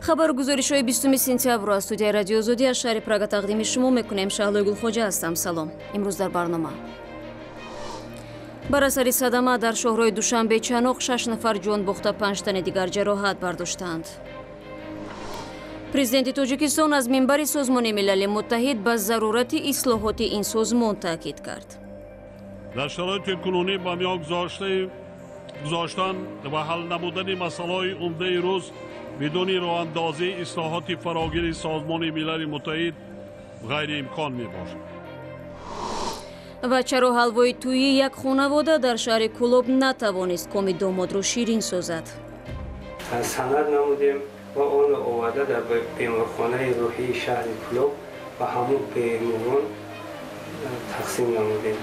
Хабару гузоришҳои 20 сентябрро аз студияи Радиои Озодӣ аз шаҳри Прага тақдими шумо мекунем. Шаҳлои Гулхоҷа ҳастам. Салом. Имрӯз дар барнома: бар асари садама дар шоҳрои Душанбе Чаноқ шаш нафар ҷон бохта, панҷ тани дигар ҷароҳат бардоштаанд. Президенти Тоҷикистон аз минбари Созмони Милали Муттаҳид ба зарурати ислоҳоти ин созмон таъкид кард. Дар шароити кунунӣ ба миён гузоштан ва ҳал намудани масъалаҳои умдаи рӯз бидуни роҳандозии ислоҳоти фарогири Созмони Милали Муттаҳид ғайриимкон мебошад. Ва чаро ҳалвои тӯйи як хонавода дар шаҳри Кӯлоб натавонист коми домодро ширин созад? Санад намудем ва онро оварда, дар беморхонаи рӯҳии шаҳри Кӯлоб ба ҳамон беморон тақсим намудем.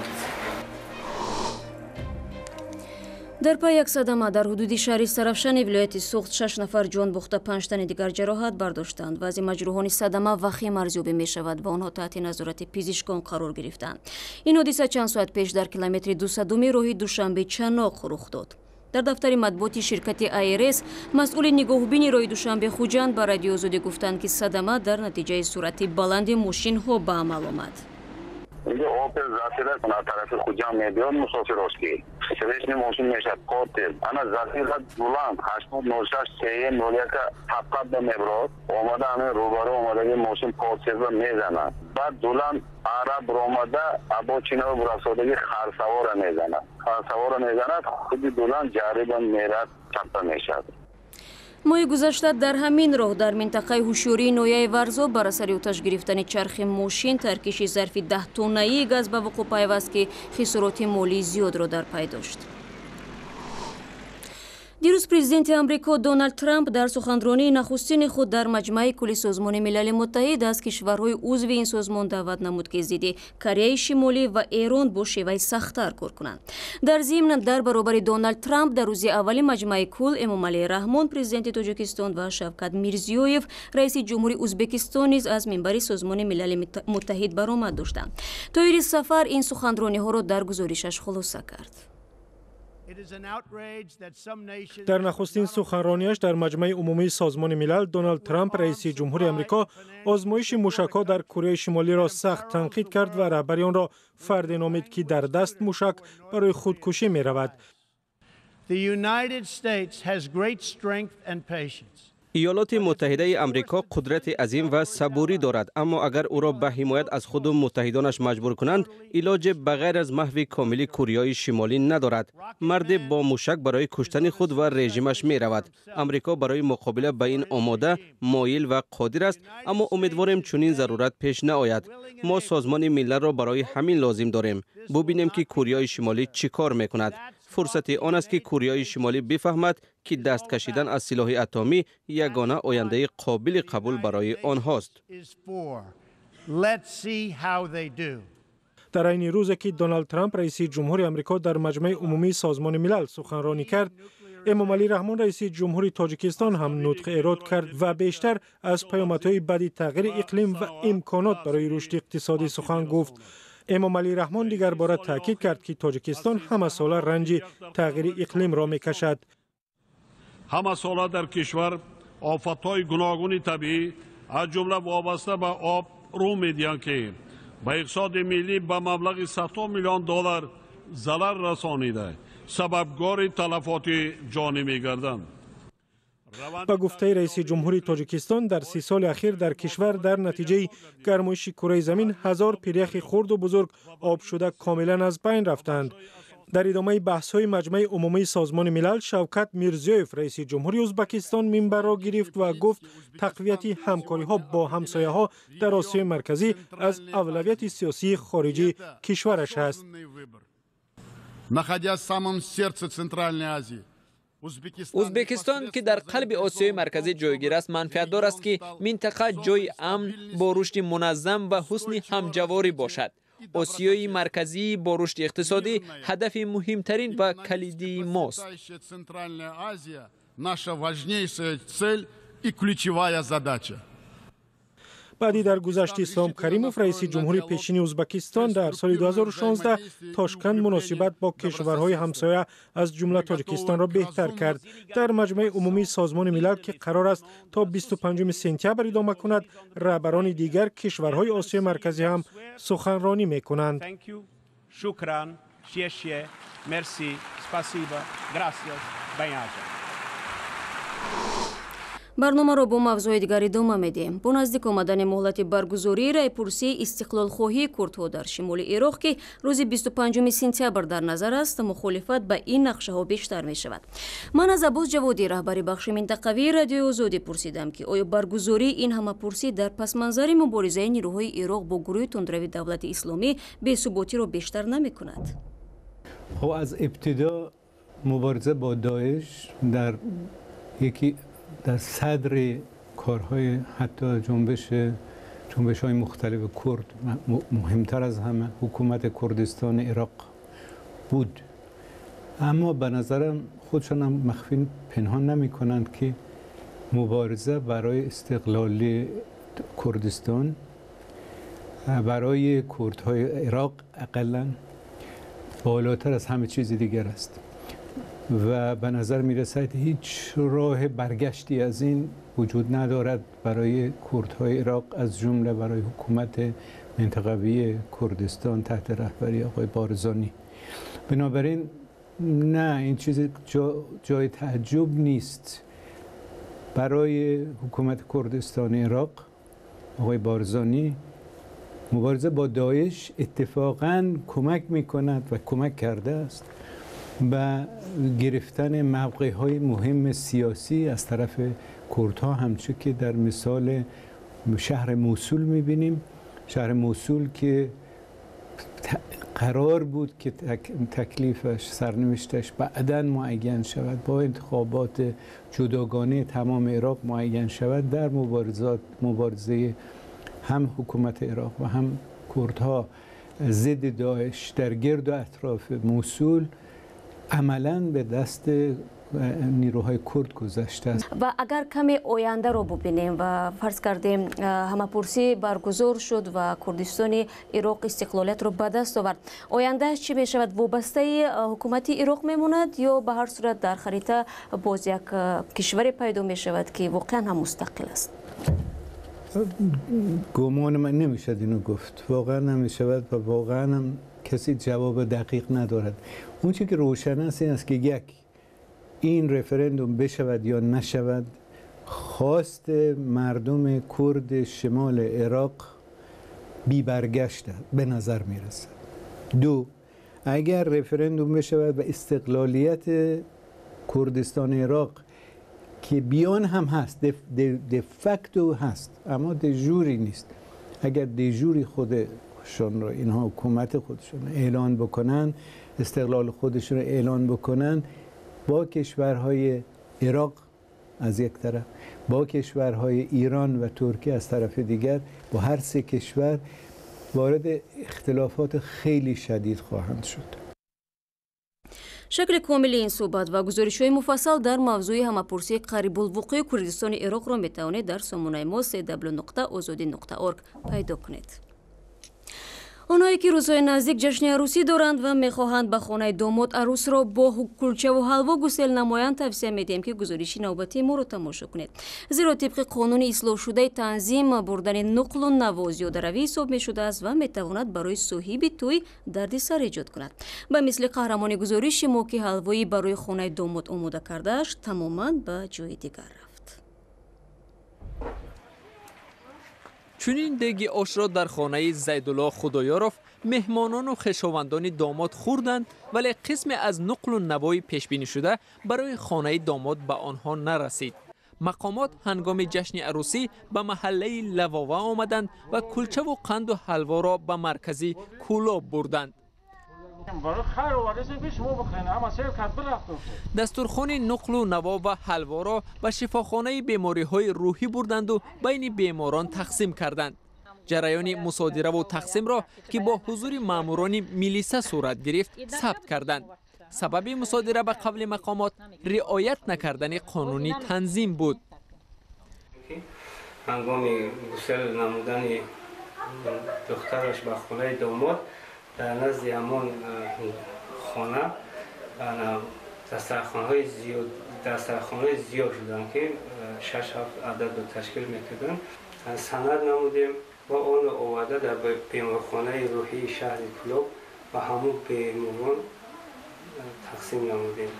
Дар пай як садама дар ҳудуди шаҳри Сарафшани вилояти Суғд шаш нафар ҷон бохта, панҷ тани дигар ҷароҳат бардоштанд. Вазъи маҷрӯҳони садама вахим арзёбӣ мешавад ва онҳо таҳти назорати пизишкон қарор гирифтанд. Ин ҳодиса чанд соат пеш дар километри 200-уми роҳи Душанбе Чаноқ рух дод. Дар дафтари матбуоти ширкати АРС масъули нигоҳубини роҳи Душанбе Хуҷанд ба Радиои Озодӣ гуфтанд, ки садама дар натиҷаи суръати баланди мошинҳо ба амал омад. Инҷо Опел Зафира аз тарафи Хуҷанд мебиёд, мусофироски встречный мошин мешад, Котел ана Зафира буланд 8006 се 01 ҳафтад ба меброд омада, ҳамин рӯбарӯ омадаги мошин Котелба мезанад. Баъд дуланд ара биромада, обочинава бурафтодаги харсавора мезанад, харсавора мезанад, худи дуланд ҷариба мерад, чапа мешавад. Моҳи гузашта дар ҳамин роҳ дар минтақаи Ҳушёрии ноҳияи Варзоб бар асари оташ гирифтани чархи мошин таркиши зарфи 10 тоннаии газ ба вуқӯъ пайваст, ки хисороти молии зиёдро дар пай дошт. Дирӯз президенти Амрико Доналд Трамп дар суханронии нахустини худ дар Маҷмаи кулли Созмони Милали Муттаҳид аз кишварҳои узви ин созмон даъват намуд, ки зидди Кореяи Шимолӣ ва Эрон бо шеваи сахттар кор кунанд. Дар зимн, дар баробари Доналд Трамп дар рӯзи аввали Маҷмаи кул Эмомалӣ Раҳмон, президенти Тоҷикистон, ва Шавкат Мирзиёев, раиси ҷумҳури Узбекистон, низ аз минбари Созмони Милали Муттаҳид баромад доштанд. Тоҳири Сафар ин суханрониҳоро дар гузоришаш хулоса кард. Дар нахустин суханронияш дар Маҷмаи умумии Созмони Милал Доналд Трамп, раиси ҷумҳури Амрико, озмоиши мушакҳо дар Кореяи Шимолиро сахт танқид кард ва раҳбари онро фарде номид, ки дар даст мушак барои худкушӣ меравад. The United States has great strength and patience. Иёлоти Муттаҳидаи Амрико қудрати азим ва сабурӣ дорад, аммо агар ӯро ба ҳимоят аз худу муттаҳидонаш маҷбур кунанд, илоҷе ба ғайр аз маҳви комили Кореяи Шимолӣ надорад. Марде бо мушак барои куштани худ ва режимаш меравад. Амрико барои муқобила ба ин омода, моил ва қодир аст, аммо умедворем, чунин зарурат пеш наояд. Мо Созмони Милалро барои ҳамин лозим дорем. Бубинем, ки Кореяи Шимолӣ чӣ кор мекунад. Фурсати он аст, ки Кореяи Шимолӣ бифаҳмад, ки даст кашидан аз силоҳи атомӣ ягона ояндаи қобили қабул барои онҳост. Дар айни рӯзе, ки Доналд Трамп, раиси ҷумҳури Амрико, дар Маҷмаи умумии Созмони Милал суханронӣ кард, Эмомалӣ Раҳмон, раиси ҷумҳури Тоҷикистон, ҳам нутқ эрод кард ва бештар аз паёмадҳои бади тағйири иқлим ва имконот барои рушди иқтисодӣ сухан гуфт. Эмомалӣ Раҳмон дигарбора таъкид кард, ки Тоҷикистон ҳамасола ранҷи тағйири иқлимро мекашад. Ҳамасола дар кишвар офатҳои гуногуни табиӣ, аз ҷумла вобаста ба об, рӯ медиҳанд, ки ба иқтисоди миллӣ ба маблағи садҳо миллион доллар зарар расонида, сабабгори талафоти ҷонӣ мегарданд. Ба гуфтаи раиси ҷумҳури Тоҷикистон, дар 30 соли ахир дар кишвар дар натиҷаи гармоиши кураи замин ҳазор пиряхи хурду бузург об шуда, комилан аз байн рафтанд. Дар идомаи баҳсҳои Маҷмаи умумии Созмони Милал Шавкат Мирзиёев, раиси ҷумҳури Узбакистон, минбарро гирифт ва гуфт, тақвияти ҳамкориҳо бо ҳамсояҳо дар Осиёи Марказӣ аз авлавияти сиёсии хориҷии кишвараш аст. Находясь в самом сердце Центральной Азии, Ӯзбекистон, ки дар қалби Осиёи Марказӣ ҷойгир аст, манфиатдор аст, ки минтақа ҷойи амн бо рушди муназзам ва ҳусни ҳамҷаворӣ бошад. Осиёи Марказӣ бо рушди иқтисодӣ ҳадафи муҳимтарин ва калидии мост. Наша важнейшая цель и ключевая задача. Баъди даргузашти Ислом Каримов, раиси ҷумҳури пешини Узбекистон, дар соли 2016 Тошканд муносибат бо кишварҳои ҳамсоя, аз ҷумла Тоҷикистонро беҳтар кард. Дар Маҷмӯи умумии Созмони Милал, ки қарор аст то 25 сентябр идома кунад, раҳбарони дигар кишварҳои Осиёи Марказӣ ҳам суханронӣ мекунанд. Шукран, шеше, мерси, спасибо, грасиас, бен-haja. Барномаро бо мавзӯи дигар идома медиҳем. Бо наздик омадани муҳлати баргузории райпурсии истиқлолхоҳии курдҳо дар шимоли Ироқ, ки рӯзи 25 сентябр дар назар аст, мухолифат ба ин нақшаҳо бештар мешавад. Ман аз Аббос Ҷаводӣ, раҳбари бахши минтақавии Радиои Озодӣ, пурсидам, ки оё баргузории ин ҳамапурсӣ дар пасманзари муборизаи нирӯҳои Ироқ бо гурӯҳи тундрави Давлати Исломӣ бесуботиро бештар намекунад. Хоб, аз ибтидо мубориза бо Доиш дар яке дар садри корҳои ҳатто ҷунбишҳои мухталифи курд, муҳимтар аз ҳама ҳукумати Курдистони Ироқ буд. Аммо ба назарам худшон ҳам махфӣ пинҳон намекунанд, ки мубориза барои истиқлоли Курдистон барои курдҳои Ироқ ақаллан болотар аз ҳама чизи дигар аст و به نظر میرسد هیچ راه برگشتی از این وجود ندارد برای کردهای عراق، از جمله برای حکومت منطقوی کردستان تحت رهبری آقای بارزانی. بنابراین نه، این چیز جای تعجب نیست. برای حکومت کردستان عراق، آقای بارزانی، مبارزه با داعش اتفاقاً کمک میکند و کمک کرده است به گرفتن موقع‌های مهم سیاسی از طرف کردها، همچون که در مثال شهر موصول می‌بینیم. شهر موصول که قرار بود که تکلیفش، سرنوشتش بعداً معین شود، با انتخابات جداگانه تمام عراق معین شود، در مبارزه هم حکومت عراق و هم کردها ضد داعش در گرد و اطراف موصول عملاً به دست نیروهای کرد گذشته است. و اگر کمی آینده رو ببینیم و فرض کردیم همه‌پرسی برگزار شد و کردستان عراق استقلالیت رو به دست آورد، آینده چی می شود؟ وابسته حکومت عراق میموند یا به هر صورت در خریطه باز یک کشور پیدا می شود که واقعا هم مستقل است؟ گمان من نمیشد اینو گفت، واقعا نمیشود و واقعا هم کسی جواب دقیق ندارد. اون چیزی که روشن است این است که یک، این رفرندوم بشود یا نشود، خواست مردم کرد شمال عراق بی برگشت به نظر میرسد. دو، اگر رفرندوم بشود و استقلالیت کردستان عراق که بیان هم هست، دفکتو هست، اما دژوری نیست، اگر دژوری خودشون رو اینها حکومت خودشون اعلان بکنن، استقلال خودشون رو اعلان بکنن، با کشورهای عراق از یک طرف، با کشورهای ایران و ترکیه از طرف دیگر، با هر سه کشور وارد اختلافات خیلی شدید خواهند شد. Шакли комили ин суҳбат ва гузоришҳои муфассал дар мавзӯи ҳамапурсии қарибулвуқӯи Курдистони Ироқро метавонед дар сомонаи мо cw.ozodi.org пайдо кунед. Онҳое ки рӯзҳои наздик ҷашни арӯсӣ доранд ва мехоҳанд ба хонаи домод арӯсро бо кулчаву ҳалво гусел намоянд, тавсия медиҳем, ки гузориши навбатии моро тамошо кунед. Зеро тибқи қонуни ислоҳшудаи танзим, бурдани нуқлу наво зиёдаравӣ ҳисоб мешудааст ва метавонад барои соҳиби тӯй дарди сар эҷод кунад. Ба мисли қаҳрамони гузориши мо, ки ҳалвои барои хонаи домод омода кардааш тамоман ба ҷои дигар рафт. Чунин деги ошро дар хонаи Зайдулло Худоёров меҳмонону хешовандони домод хӯрданд, вале қисме аз нуқлу навои пешбинишуда барои хонаи домод ба онҳо нарасид. Мақомот ҳангоми ҷашни арӯсӣ ба маҳаллаи Лавова омаданд ва кулчаву қанду ҳалворо ба маркази Кӯлоб бурданд. Дастурхони нуқлу наво ва ҳалворо ба шифохонаи бемориҳои рӯҳӣ бурданду байни беморон тақсим карданд. Ҷараёни мусодираву тақсимро, ки бо ҳузури маъмурони милиса сурат гирифт, сабт карданд. Сабаби мусодира ба қавли мақомот риоят накардани қонуни танзим буд. Ҳангоми гусел намудани духтараш ба хонаи домод дар назди ҳамон хона дастархонҳои зиёд шуданд, ки 6-7 ададро ташкил мекарданд. Санад намудем ва онро оварда дар беморхонаи рӯҳии шаҳри Кӯлоб ба ҳамон беморон тақсим намудем.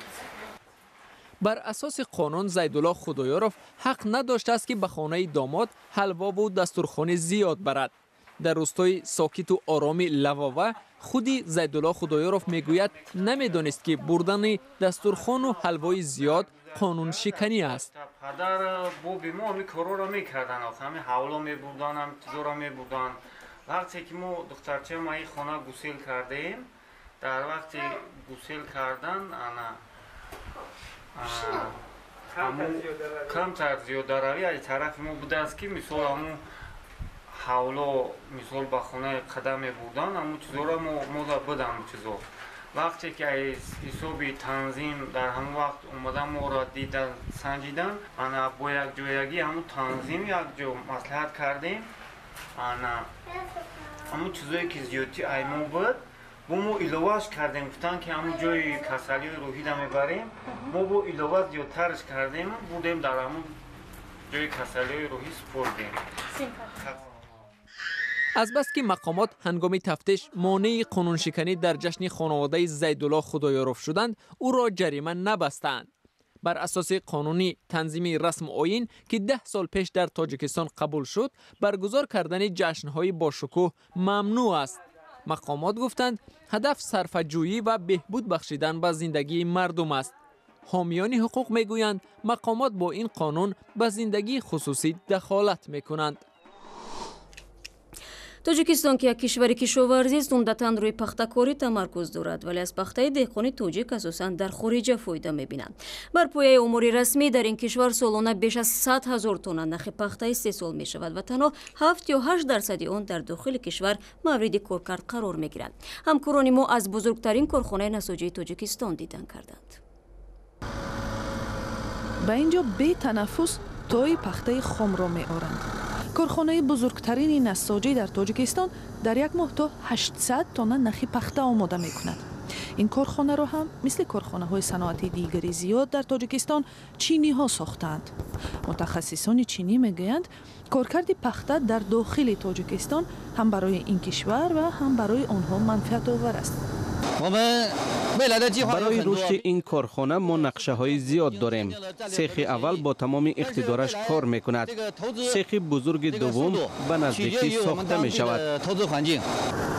Бар асоси қонун Зайдулло Худоёров ҳақ надоштааст, ки ба хонаи домод ҳалвову дастурхони зиёд барад. Дар рӯстои сокиту ороми Лавова худи Зайдулло Худоёров мегӯяд, намедонист, ки бурдани дастурхону ҳалвои зиёд қонуншиканӣ аст. Падар боби мо ҳамин корҳоро мекарданд, ҳами ҳавло мебурданд, ҳами чизоро мебурданд. Вақте ки мо духтарчаам ин хона гусел кардаем, дар вақти гусел кардан ана камтар зиёдаравӣ аз тарафи мо будааст, ки мисол ҳамун ҳавло мисол ба хонаи қадам мебурданд, ҳамун чизоро мо будам чизо. Вақте ки аз ҳисоби танзим дар ҳамон вақт омадан моро дидан, санҷидан, ана бо якҷоягӣ ҳамун танзим якҷо маслиҳат кардем. Ана ҳамун чизое ки зиёдтӣ ай мо буд, бо мо иловааш кардем, гуфтанд, ки ҳамун ҷои касалиҳои рӯҳида мебарем. Мо бо илова зиёдтараш кардем, бурдем дар ҳамун ҷои касалиҳои рӯҳӣ супордем. Азбаски мақомот ҳангоми тафтиш монеи қонуншиканӣ дар ҷашни хонаводаи Зайдулло Худоёров шуданд, ӯро ҷарима набастанд. Бар асоси қонуни танзими расму оин, ки 10 сол пеш дар Тоҷикистон қабул шуд, баргузор кардани ҷашнҳои бошукӯҳ мамнӯъ аст. Мақомот гуфтанд, ҳадаф сарфаҷӯӣ ва беҳбуд бахшидан ба зиндагии мардум аст. Ҳомиёни ҳуқуқ мегӯянд, мақомот бо ин қонун ба зиндагии хусусӣ дахолат мекунанд. Тоҷикистон, ки як кишвари кишоварзист, умдатан рӯи пахтакорӣ тамаркуз дорад, вале аз пахтаи деҳқони тоҷик асосан дар хориҷа фоида мебинанд. Бар пояи омори расмӣ дар ин кишвар солона беш аз 100 ҳазор тонна нахи пахта истеҳсол мешавад ва танҳо 7 ё 8% он дар дохили кишвар мавриди коркард қарор мегирад. Ҳамкорони мо аз бузургтарин корхонаи насоҷии Тоҷикистон дидан карданд. Ба ин ҷо бетанаффус тои пахтаи хомро меоранд. Корхонаи бузургтарини нассоҷӣ дар Тоҷикистон дар як моҳ то 800 тонна нахи пахта омода мекунад. Ин корхонаро ҳам мисли корхонаҳои саноатии дигари зиёд дар Тоҷикистон чиниҳо сохтаанд. Мутахассисони чинӣ мегӯянд, коркарди пахта дар дохили Тоҷикистон ҳам барои ин кишвар ва ҳам барои онҳо манфиатовар аст. Барои рушди ин корхона мо нақшаҳои зиёд дорем. Сехи аввал бо тамоми иқтидораш кор мекунад. Сехи бузурги дуввум ба наздикӣ сохта мешавад.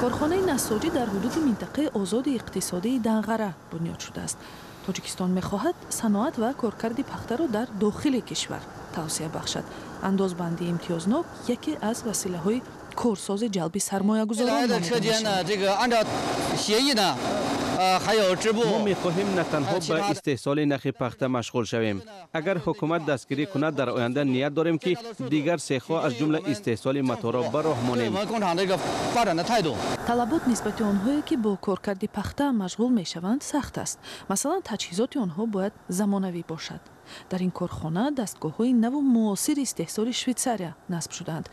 Корхонаи нассоҷӣ дар ҳудуди минтақаи озоди иқтисодии Данғара бунёд шудааст. Тоҷикистон мехоҳад саноат ва коркарди пахтаро дар дохили кишвар тавсеа бахшад. Андозбандии имтиёзнок яке аз василаҳои корсози ҷалби сармоягузорон. Мо мехоҳем на танҳо ба истеҳсоли нахи пахта машғул шавем. Агар ҳукумат дастгирӣ кунад, дар оянда ният дорем, ки дигар сехҳо, аз ҷумла истеҳсоли маторо ба роҳ монем. Талабот нисбати онҳое, ки бо коркарди пахта машғул мешаванд, сахт аст. Масалан, таҷҳизоти онҳо бояд замонавӣ бошад. Дар ин корхона дастгоҳҳои наву муосири истеҳсоли Швейтсария насб шудаанд.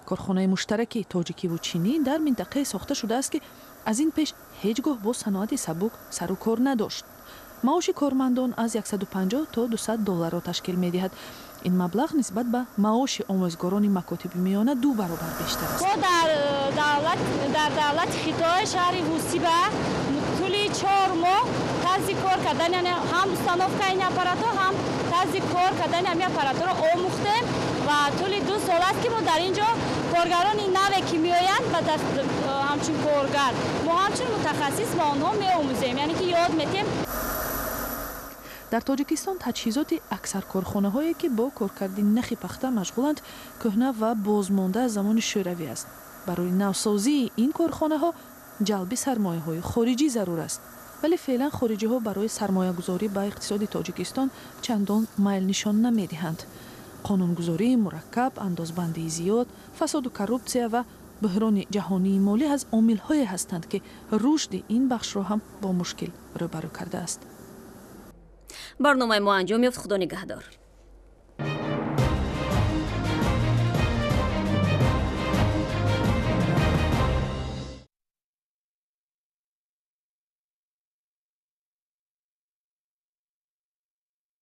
Корхонаи муштараки тоҷикиву чинӣ дар минтақае сохта шудааст, ки аз ин пеш ҳеҷ гоҳ бо саноати сабук сару кор надошт. Маоши кормандон аз 150 то 200 долларро ташкил медиҳад. Ин маблағ нисбат ба маоши омӯзгорони макотиби миёна ду баробар бештар аст. Мо дар давлати Хитой, шаҳри Ҳусиба, тӯли 4 моҳ тарзи кор кардан, яъне ҳам установкаи ин аппаратҳо, ҳам тарзи кор кардани ҳамин аппаратҳоро омӯхтем ва тӯли 2 сол аст, ки мо дар ин ҷо коргарони наве, ки меоянд ба ҳамчун коргар, мо ҳамчун мутахассис ба онҳо меомӯзем, яъне ки ёд метем. Дар Тоҷикистон таҷҳизоти аксар корхонаҳое, ки бо коркарди нахи пахта машғуланд, кӯҳна ва бозмонда аз замони шӯравӣ аст. Барои навсозии ин корхонаҳо ҷалби сармояҳои хориҷӣ зарур аст, вале феълан хориҷиҳо барои сармоягузорӣ ба иқтисоди Тоҷикистон чандон майл нишон намедиҳанд. Қонунгузории мураккаб, андозбандии зиёд, фасоду коррупсия ва буҳрони ҷаҳонии молӣ аз омилҳое ҳастанд, ки рушди ин бахшро ҳам бо мушкил рӯбарӯ кардааст. Барномаи мо анҷом ёфт. Худо нигаҳдор.